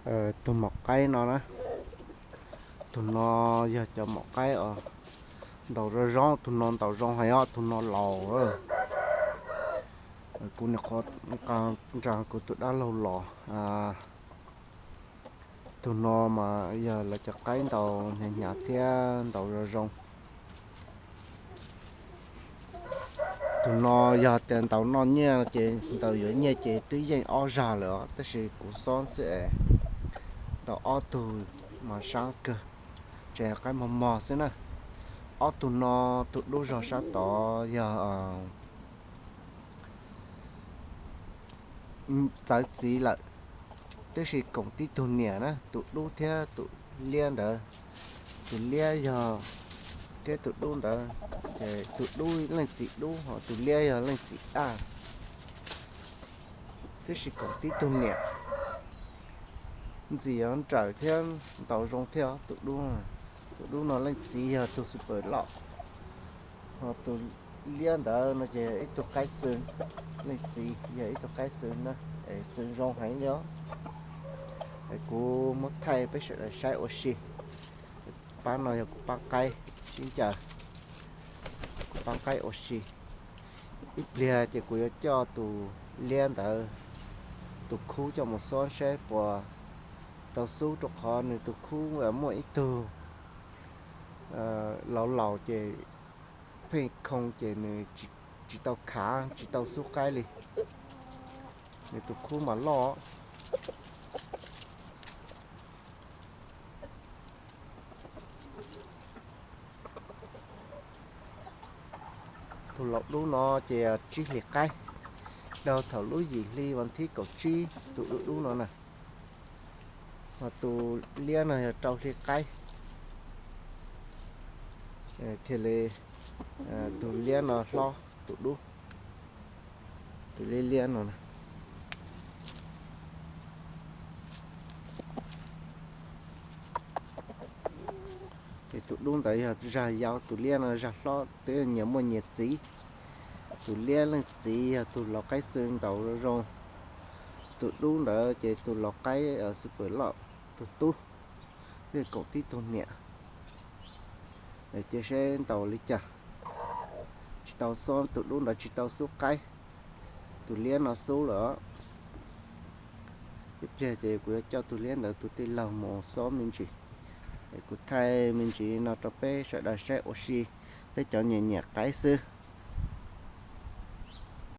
Tus maum qaib no na, tus no yog cov maum qaib os, ntaus zoo zoo, tus no ntaus zoo heev os, tus no laus. Kuv nim qhuav nqa nrog kuv tus dab laug los. Tus no mas yog lawv cov qaib ntaus hnyav hnyav thiab ntaus zoo zoo. Tus no yog tias ntaus noj nyiaj ces ntaus yuav nyiaj ces twb yeej ob zag lawm os, tab sis kuv xob xwb es ntaus ob tug mas sab kawg, tseem qaib mog mog xwb na. Ob tug no, tus dub zog sab tod yog txawv txiv lawm, tab sis koom tib tug niam na, tus dub thiab tus liab ntawd. Tus liab yog, thiab tus dub ntawd, ces tus dub leej txiv dub, ho tus liab yog leej txiv daj, tab sis koom tib tug niam. Ntxim yuav nrawm thiab ntaus zoo thiab tus dub. Tus dub no leej txiv yog tus super loj, ho tus liab ntawd no ces ib tug qaib xwb, leej txiv yog ib tug qaib xwb na, es xwb zoo heev li os. Es kuv muab thaij peb sawv daws saib ua si. Pab no yog kuv pab qaib sib ncaws, kuv pab qaib ua si. Ib pliag ces kuv yuav coj tus liab ntawd tus khub coj mus xob seb puas tau xub, rau qhov nws tus khub muaj ib tug laus laus ces pheej khoo ces nws tsis tau khav, tsis tau xub qaib li. Nws tus khub mas loj. Tus laus dub no ces tsib hlis qaib, dhau thaum lub yim hli vas thib kaum tsib tus dub dub no na. Ho tus liab no yog rau hli qaib, thiaj li tus liab no hlob tus dub. Tus liab liab no na. Ces tus dub ntawd yog zag yau, tus liab no zag hlob, twb nyias muaj nyias txiv. Tus liab leej txiv yog tus laus qaib xwb ntaus zoo. Tus dub ntawd ces tus laus qaib super loj, tus tub, twb koom tib tug niam. Cia seb ntaus li cas. Tsis tau xob, tus dub ntawd tsis tau xub qaib, tus liab no xub lawm. Ib pliag ces kuv yuav coj tus liab ntawd tus tij laug mus xob me ntsis. Es kuv thaij me ntsis no rau peb sawv daws saib ua si, peb cov nyiam nyiam qaib xwb.